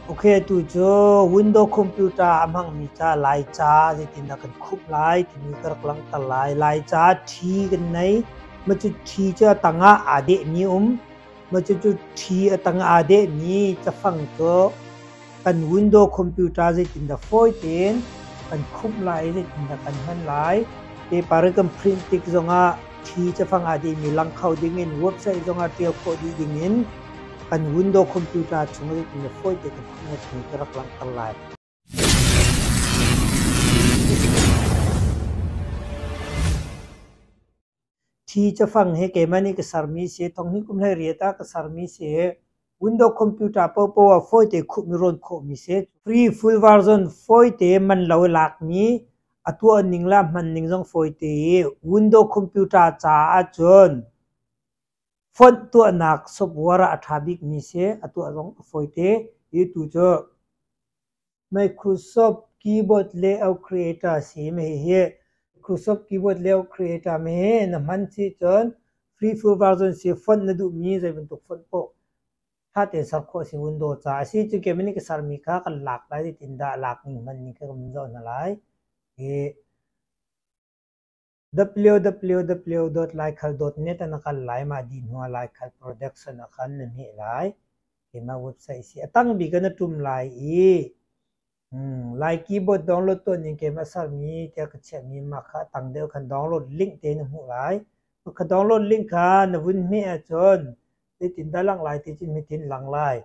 Ok, atu cu Windows computer a hmangmi ca Laica zeitindah kan khumh lai timi ka rak langhter lai. Laica ṭhi kan nei. Mah cu ṭhi cu a tangah aa dehmi um. Mah cucu ṭhi a tang aa dehmi cafang cu kan Windows computer zeitindah fawi tein kan khumh lai i zeitindah kan hman lai. Paper i kan print tik zongah ṭhi cafang aa dehmi lang kho dingin website zongah ṭial khawh dih dingin kan Windows computer chung zeitindah fawi tein kan khumh lai timi ka rak langhter lai. Thi cafang hi keimah nih ka sermi si. Thonghnih kum 18 ah ka sermi si. Windows computer paohpaoh ah fawite khumh i rawn khawhmi si. Free full version fawite man lo i lakmi, a tuah ning le a hman ning zong fawite i Windows computer caah ahcun font tuahnak software ah a ṭha bikmi si. A tuah zong a fawite. Hi tu cu Microsoft Keyboard Layout Creator si. Hihi Microsoft Keyboard Layout Creator hi na hman si cun free full version si font na duhmi zei bantuk font paoh ṭha tein ser khawh a si Windows caah a si. Cu ke nih ka sermi kha kan lak lai zeitindah lak ning hman ning kha kan zoh hna lai. Hi www.laikhal.net ah na kal lai. Mah dih hnu ah Laikhal Production ah khan na hmeh lai. Keimah website si. A tang bik ah na ṭum lai i Lai keyboard download tuah ning keimah sermi tiah ka chiahmi mah kha a tang deuh khan download link te na hmuh lai. Mah kha download link kha na vun hmeh ahcun zeitindah lang lai ti cun hitin lang lai.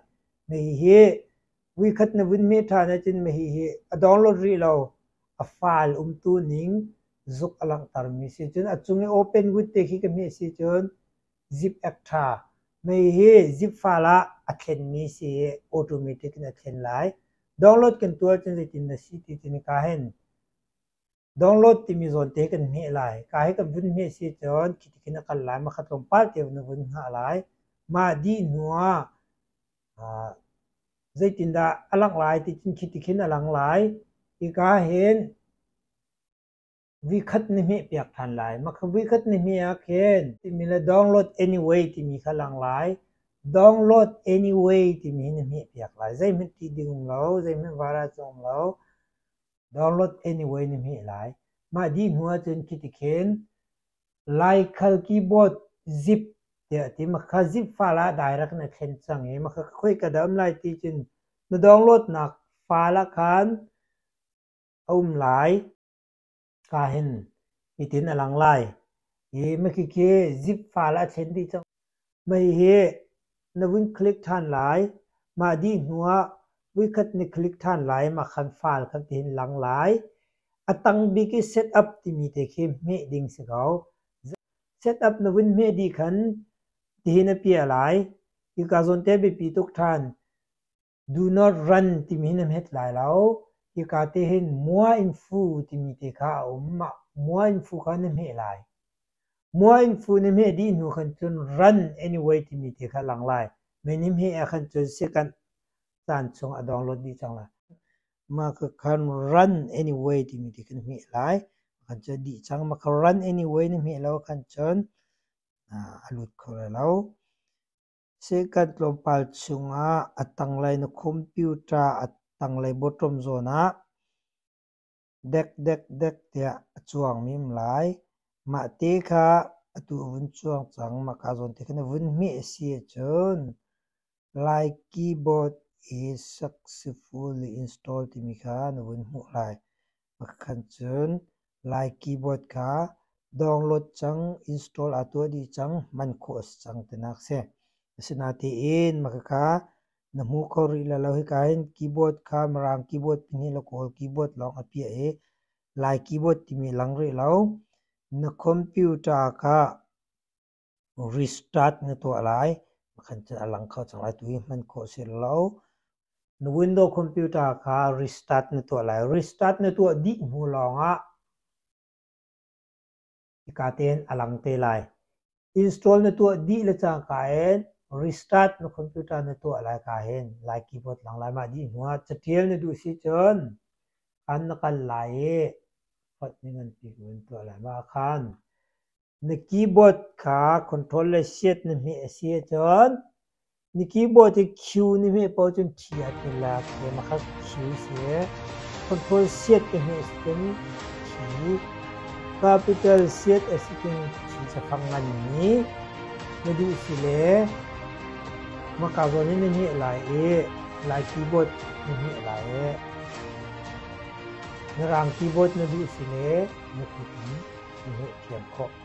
Mah hihi Vuikhat na vun hmeh ṭhan ahcun hihi a download rih lo. A file umtu ning zuk a langhtermi si. Cun a cung i open with te khi ka hmeh si cun zip extra. Hihi zip file ah a thlenmi si i automatic in a thlen lai. Download kan tuah ahcun zeitin na si ti cu nika hin download timi zawn te kan hmeh lai. Ka hi kan vun hmeh si cun khi ti khin a kal lai. Makhat tlawmpal te na vun hngah lai. Mah dih hnu ah Zeitindah a langh lai ti cun khi ti khin a lang lai. Hika hin vikhat na hmehpiak ṭhan lai. Mah kha vikhat na hmeh ah khin timi le download anyway timi kha lang lai. Download anyway timi hi na hmehpiak lai. Zeihmanh ti ding um lo, zeihmanh virus um lo. Download anyway na hmeh lai. Mah dih hnu ahcun khi ti khin Laikhal keyboard zip tiah a ti. Makha zip file ah direct in a thlen cang i makha khoika dah um lai ti cun na download nak file ah khan a um lai. Ka hin hitin a lang lai. Hi makhi khi zip file ah a thlen dih cang. Mei hi na vun click ṭhan lai. Mah dih hnu ah vuikhat na click ṭhan lai. Mah khan file khan tihin lang lai. A tang bik i set up timi te khi hmeh ding si ko. Set up na vun hmeh dih khan tihin a piah lai. Hika zawn te biapi tuk ṭhan. Do not run timi hi na hmet lai lo. Hika te hin mua in fu timi te kha a um. Mah mua in fu kha na hmeh lai. Mua in fu na hmeh dih hnu khan cun run anyway timi te kha lang lai. Mei ni hmeh ah khan cun second caan chung a download dih cang lai. Mah ka khan run anyway timi te kha na hmeh lai. Khan cun dih cang. Mah kha run anyway na hmeh lo khan cun a lut kho lai lo. Second tlawmpal chungah a tanglei na computer a tanglei bottom zawn ah dek dek dek tiah a cuangmi um lai. Mah te kha atu a vun cuang cang. Mah ka zawn te kha na vun hmeh a si ahcun Lai keyboard is successfully installed timi kha na vun hmuh lai. Pakhat cun Lai keyboard kha download cang, install aa tuah dih cang, hman khawh a si cang tinak si. Asinain mah khakha na hmu kho rih lai lo. Hika hin keyboard kha Mirang keyboard pahnih le Kawl keyboard lawng a piah i Lai keyboard timi a lang rih lo. Na computer kha restart na tuah lai. Khan cun a lang kho cang lai. Tu hi hman khawh si lo. Na Windows computer kha restart na tuah lai. Restart na tuah dih hnu lawngah hika tein a lang te lai. Install na tuah dih le cangka in restart na computer na tuah lai ka hin lai keyboard lang lai. Mah dih hnu ah catial na duh si cun khan na kal lai i hot ni ngan pi in tuah lai. Mah khan Na keyboard kha control le shift na hmeh a si ahcun. Ni keyboard i Q ni hmeh paoh cun T aa tel lai. Mah kha Q si. Control set ka hmeh si cun T. Capital set a si cun T cafang nganmi na duh si le maka zawn in na hmeh lai i Lai keyboard na hmeh lai i Mirang keyboard na duh si le na kut in na hmeh thiam khawh.